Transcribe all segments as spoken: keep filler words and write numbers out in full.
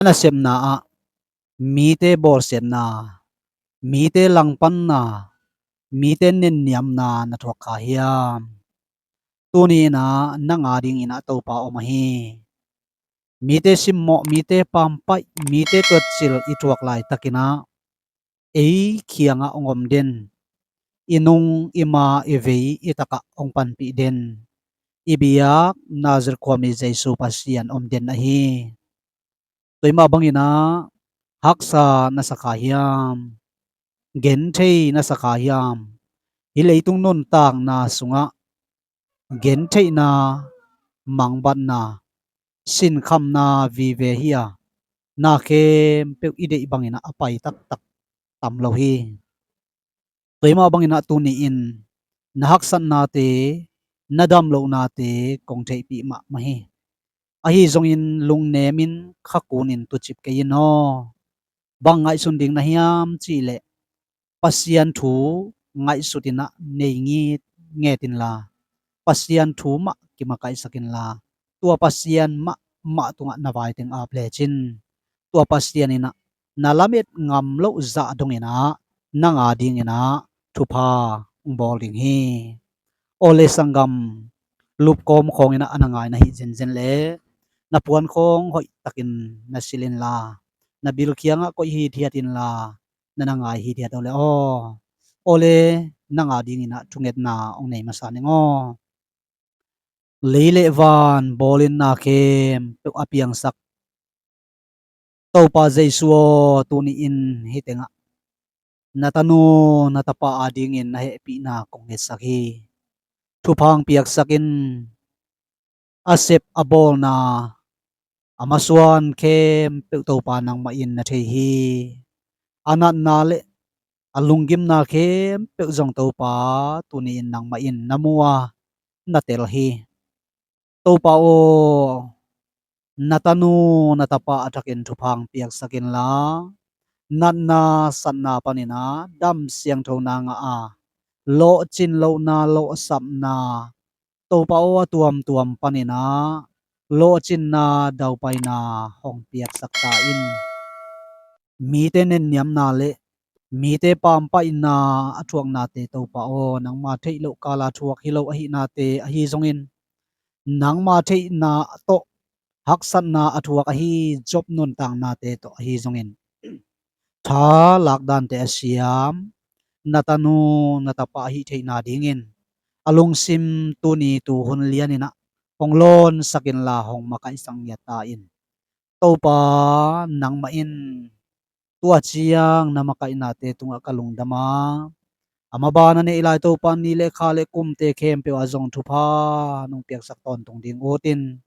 nasepna ah mite bawlsiatna, mite langpanna, mite nenniamna na thuak kha hiam? Tuni in ah nang a dingin ah Topa om ahi. Mite simmawh, mite pampaih, mite tuatcil i thuak laitakin ah ei kiangah hong om den, i nung, i ma, i vei, i takah hong panpih den, i biak Nazareth khuami Jesu Pasian om den ahi. Tua mah bangin ah haksa na sa kha hiam? Genthei na sa kha hiam? Hih leitung nuntakna sungah gentheihna, mangbatna, sinkhamna vive hi a, na khempeuh i deih bangin ah a pai taktak tam lo hi. Tua mah bangin ah tuni-in na haksatnate, na damlohnate kong theihpih mahmah hi. Ahi zongin lungnemin khakunin tucip kei in aw. Bang ngaihsun ding na hiam cihleh, Pasian thu ngaihsut in ah nei ngitnget inla, Pasian thu mah kimakaihsak inla, tua Pasian mahmah tungah na vaiteng ap lecin, tua Pasian in ah na lamet ngam loh zah dongin ah nang a dingin ah thupha hong bawl ding hi. Awle sanggam, lupkawm khawngin ah a na ngai na hih zenzen le na puan khawng hoihtakin na silh inla, na bil kiangah koih hithiat inla, na na ngai hithiat aw le aw. Awle nang a dingin ah thungetna hong nei masa ning aw. Lei le van bawlin na khempeuh a piangsak Topa Jesu aw, tuni-in hih tengah na tanu na tapa a dingin na hehpihna kong ngetsak hi. Thupha hong piaksak in. A sep a bawlna, a masuan khempeuh Topa nangmah in na thei hi. A natna le a lunggimna khempeuh zong Topa tuni-in nangmah in na mu a, na tel hi. Topa aw, na tanu na tapa a thakin thupha hong piaksak inla, natna satna panin ah dam siangthona ngah a, lawhcin lohna, lawhsapna, Topa aw, a tuamtuam panin ah lawhcinna, daupaina hong piaksak ta in. Mite nenniamna le mite pampaihna a thuaknate Topa aw, nangma theih loh kala thuak hi lo ahihnate ahi zongin, nangma theihna tawh haksatna a thuak ahi Job nuntaknate tawh ahi zongin, tha lakdante a siam na tanu na tapa ahi theihna dingin a lungsim tuni tuhun lianin ah hong lawnsak inla, hong makaihsak ngiat ta in. Topa nangmah in tua ciang na makaihnate tungah ka lungdam a, a maban a neih lai Topa ni le kha le kumte khempeuh ah zong thupha nong piaksak tawntung ding utin,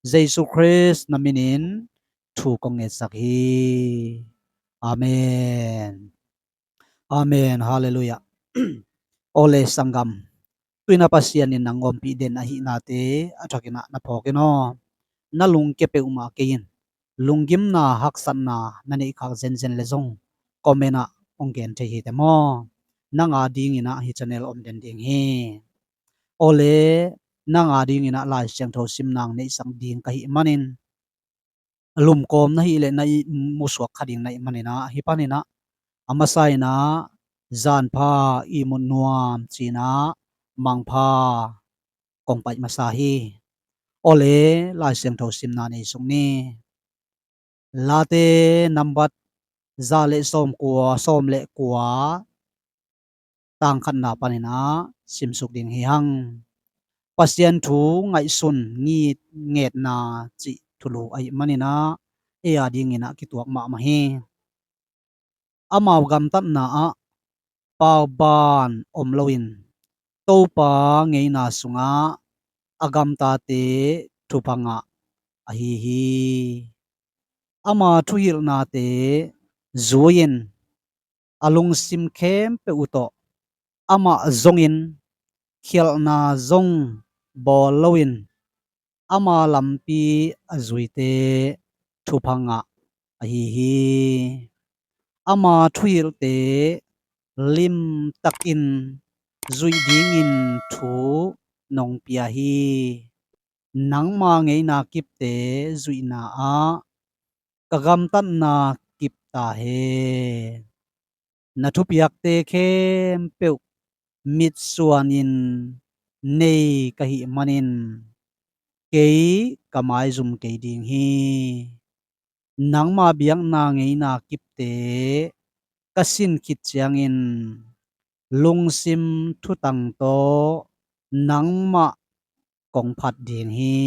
Jesu Khrist na minin thu kong ngetsak hi. Amen. Amen. Halleluiah. Awle sanggam, tu-in ah Pasian in nang ompih den ahihnate a thakin ah na phawk in aw. Na lungkia peuhmah kei in. Lunggimna, haksatna na neih khak zenzen le zong comment ah hong gen thei hi te maw? Nang a dingin ah hih channel om den ding hi. Awle nang a dingin ah Lai Siangtho simna hong neihsak ding ka hih manin, lumkawm na hih leh na i musuak kha ding na hih manin ah, hih panin ah a masa in ah zanpha, ihmut nuam ci-in ah mangpha kong paih masa hi. Awle Lai Siangtho simna nei suk ni. Late nambat za le sawmkua, sawm le kua, tang khatna panin ah simsuk ding hi hang. Pasian thu ngaihsun ngitngetna cih thulu ahih manin ah ei a dingin ah kituak mahmah hi. Amau gamtatna ah pauban om loin Topa ngeina sungah a gamtate thupha ngah ahi hi. Ama thuhilhnate zui-in a lungsim khempeuh uh tawh amah zongin khialhna zong bawl loin ama lampi a zuite thupha ngah ahi hi. Ama thuhilhte limtakin zuih dingin thu nong pia hi. Nangma ngeina kipte zuihna ah ka gamtatna kip ta hen. Na thupiakte khempeuh mitsuanin nei ka hih manin kei ka maizum kei ding hi. Nangma biakna ngeina kipte ka sin khit ciangin lungsim thutang tawh nangmah kong phat ding hi.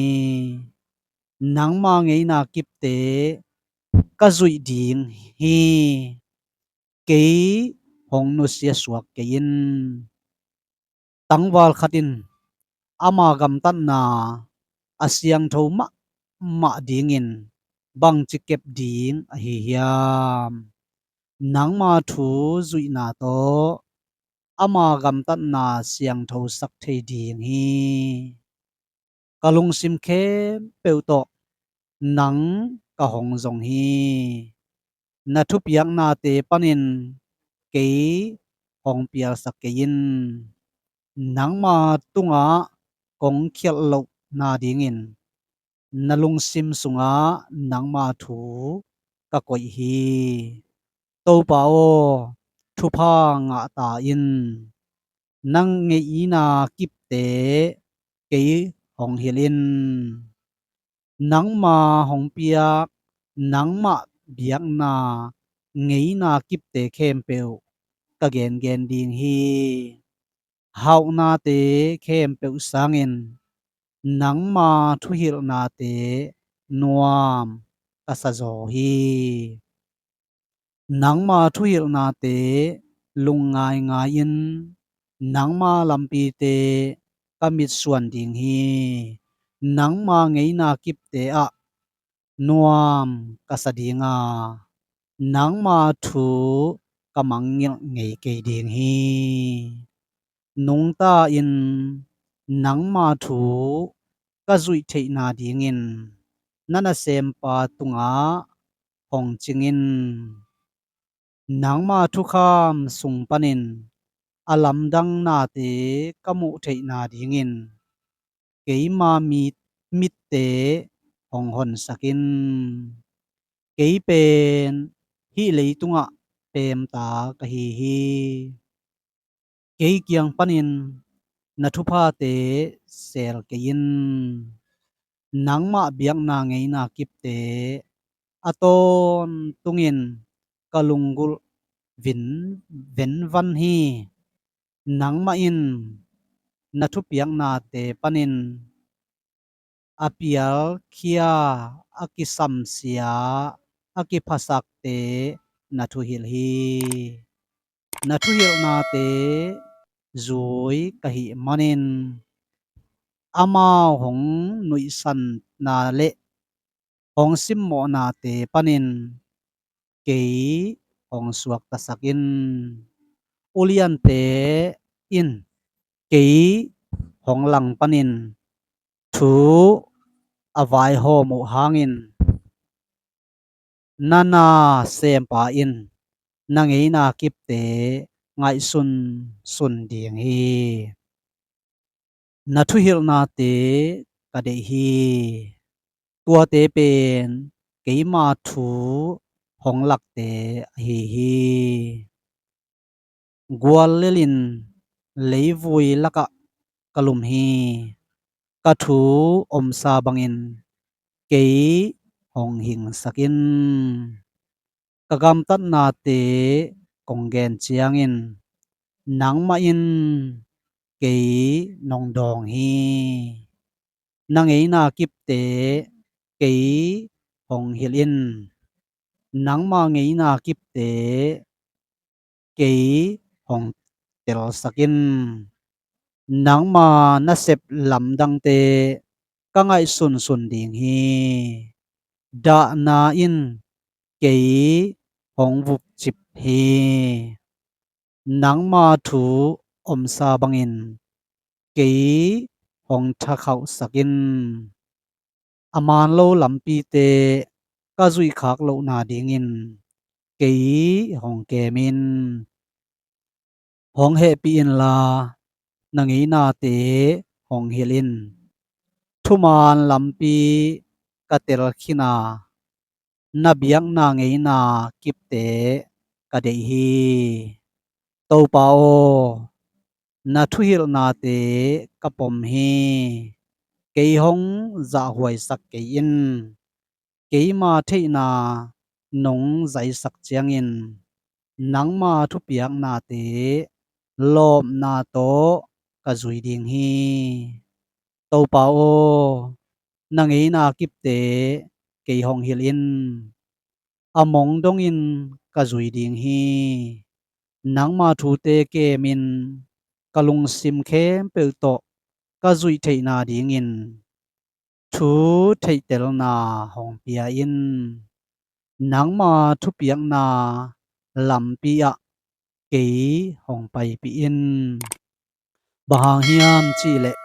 Nangma ngeina kipte ka zuih ding hi. Kei hong nusia suak kei in. Tangval khat in ama gamtatna a siangtho mahmah dingin bangci kep ding ahi hiam? Nangma thu zuihna tawh ama gamtatna siangthosak thei ding hi. Ka lungsim khempeuh tawh nang ka hong zong hi. Na thupiaknate panin kei hong pialsak kei in. Nangma tungah kong khialh loh nadingin na lungsim sungah nangma thu ka koih hi. Topa aw, thupha ngah ta in. Nang ngeina kipte kei hong hilh in. Nangma hong piak, nangmah biakna ngeina kipte khempeuh ka gengen ding hi. Hauhnate khempeuh sangin nangma thuhilhnate nuam ka sa zaw hi. Nangma thuhilhnate lungngai ngai-in nangma lampite ka mitsuan ding hi. Nangma ngeina kipte ah nuam ka sa ding a, nangma thu ka mangngilh ngei kei ding hi. Nungta-in nangma thu ka zuih theih nadingin na nasempa tungah hong cing in. Nangma thukham sung panin a lamdang nate ka muh theih nadingin keima mit, mitte hong honsak in. Kei pen hih leitungah peemta ka hi hi. Kei kiang panin na thuphate seel kei in. Nangmah biakna ngeina kipte a tawntungin ka lunggulh vin, venvan hi. Nangmah in na thupiaknate panin a pialkhia, a kisamsia, a kiphasakte na thuhilh hi. Na thuhilhnate zui ka hih manin amau hong nuihsanna le hong simmawhnate panin kei hong suaktasak in. Uliante in kei hong langpanin thu a vaihawm uh hangin na nasempa in na ngeina kipte ngaihsunsun ding hi. Na thuhilhnate ka deih hi. Tuate pen keima thu hong lakte ahi hi. Guallelin leivui lakah ka lum hi. Ka thu omsa bangin kei hong hingsak in. Ka gamtatnate kong gen ciangin nangmah in kei nong dawng hi. Na ngeina kipte kei hong hilh in. Nangma ngeina kipte kei hong telsak in. Nangma nasep lamdangte ka ngaihsunsun ding hi. Dahna in kei hong vukcip hi. Nangma thu omsa bangin kei hong thakhauhsak in. A man lo lampite ka zuihkhak loh nadingin kei hong kem in. Hong hehpih inla na ngeinate hong hilh in. Thuman lampi ka tel khin a, na biakna ngeina kipte ka deih hi. Topa aw, na thuhilhnate ka pom hi. Kei hong zahhuaisak kei in. Keima theihna nong zaisak ciangin nangma thupiaknate lawpna tawh ka zui ding hi. Topa aw, na ngeina kipte kei hong hilh in. A mong dongin ka zui ding hi. Nangma thute kemin ka lungsim khempeuh tawh ka zuih theihna dingin thu theihtelna hong pia in. Nangma thupiakna lampi ah kei hong paipih in. Bang hang hiam cihleh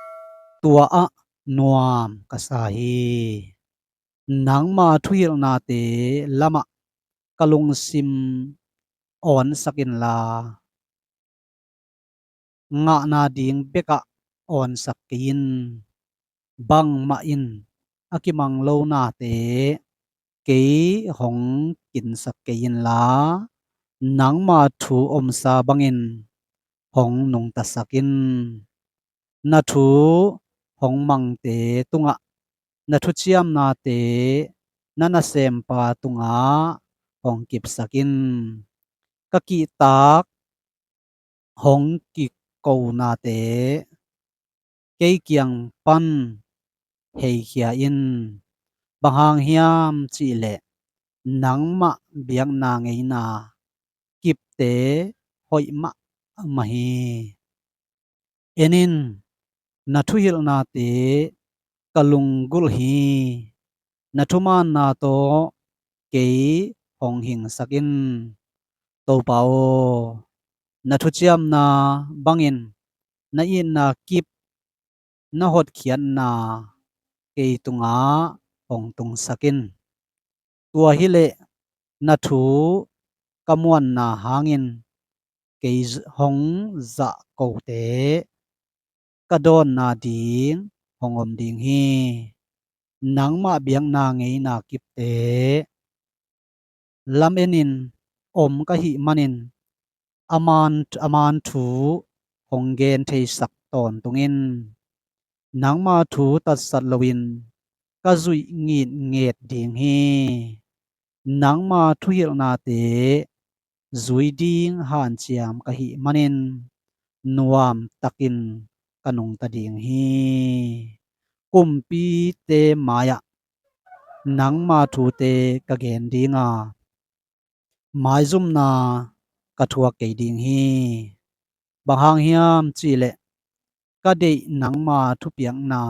tua ah nuam ka sa hi. Nangma thuhilhnate lamah ka lungsim awnsak inla, ngahna ding bekah awnsak kei in. Bangmah in a kimang lonate kei hong kinsak kei inla, nangma thu omsa bangin hong nungtasak in. Na thu hong mangte tungah na thuciamnate na nasempa tungah hong kipsak in. Ka kihtak hong kikonate kei kiang pan heikhia in. Bang hang hiam cihleh nangmah biakna ngeina kipte hoih mahmah hi. En in, na thuhilhnate ka lunggulh hi. Na thumaanna tawh kei hong hingsak in. Topa aw, na thuciamna bangin na itna kip, na hotkhiatna kei tungah hong tungsak in. Tua hileh na thu ka muanna hangin kei hong zahkote ka dawnna ding hong om ding hi. Nangmah biakna ngeina kipte lamen in om ka hih manin a man, a man thu hong gen theisak tawntung in. Nangma thu tatsat loin ka zuih ngitnget ding hi. Nangma thuhilhnate zui ding hanciam ka hih manin nuamtakin ka nungta ding hi. Kumpite mai-ah nangma thute ka gen ding a, maizumna ka thuak kei ding hi. Bang hang hiam cihleh ka deih nangma thupiakna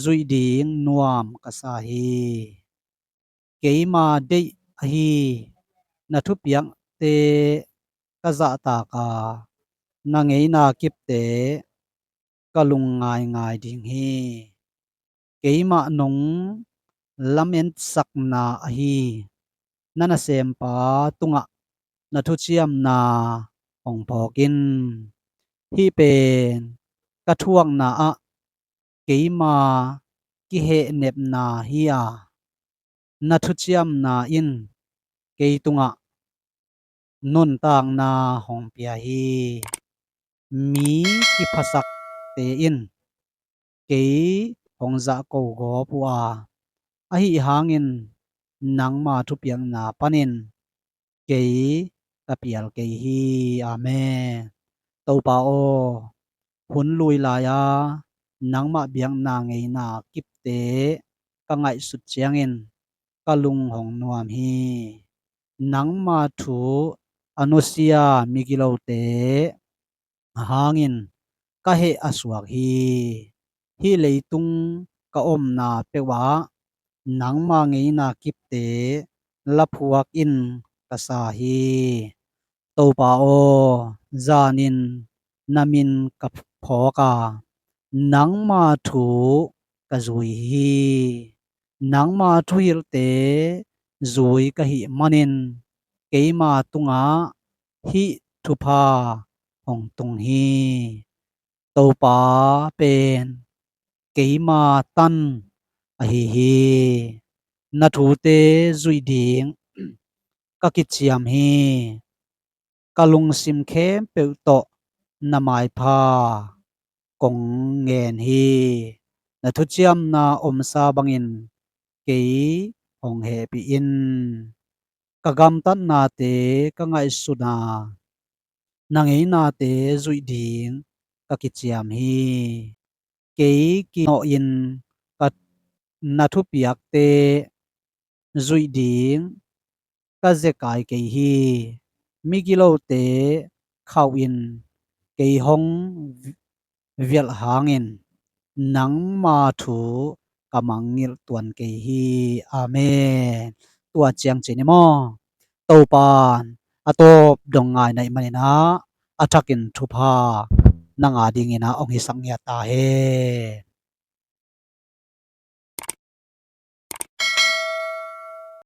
zuih ding nuam ka sa hi. Keima deih ahi na thupiakte ka zahtak a, na ngeina kipte ka lungngaingai ding hi. Keimah nong lametsakna ahi na nasempa tungah na thuciamna hong phawk in. Hih pen ka thuakna ah keima kihehnepna hi a, na thuciamna in kei tungah nuntakna hong pia hi. Mi kiphasakte in kei hong zahko gawp uh a, ahi hangin nangma thupiakna panin kei ka pial kei hi. Amen. Topa aw, hun lui lai-a nangmah biakna ngeina kipte ka ngaihsut ciangin ka lung hong nuam hi. Nangma thu a nusia migilote hangin ka heh a suak hi. Hih leitung ka omna peuhah nangma ngeina kipte laphuak in ka sa hi. Topa aw, zanin na min ka phawk a, nangma thu ka zui hi. Nangma thuhilhte zui ka hih manin keima tungah hih thupha hong tung hi. Topa pen keima tan ahi hi. Na thute zuih ding ka kiciam hi. Ka lungsim khempeuh tawh na maipha kong ngen hi. Na thuciamna omsa bangin kei hong hehpih in. Ka gamtatnate ka ngaihsun a, na ngeinate zuih ding ka kiciam hi. Kei kinawhin ka na thupiakte zuih ding ka zekai kei hi. Migilote khauhin kei hong vialh hangin nangma thu ka mangngilh tuan kei hi. Amen. Tua ciang cin i maw, Topan a tawp dong ngai na hih manin ah a thakin thupha nang a dingin ah hong hisak ngiat ta hen.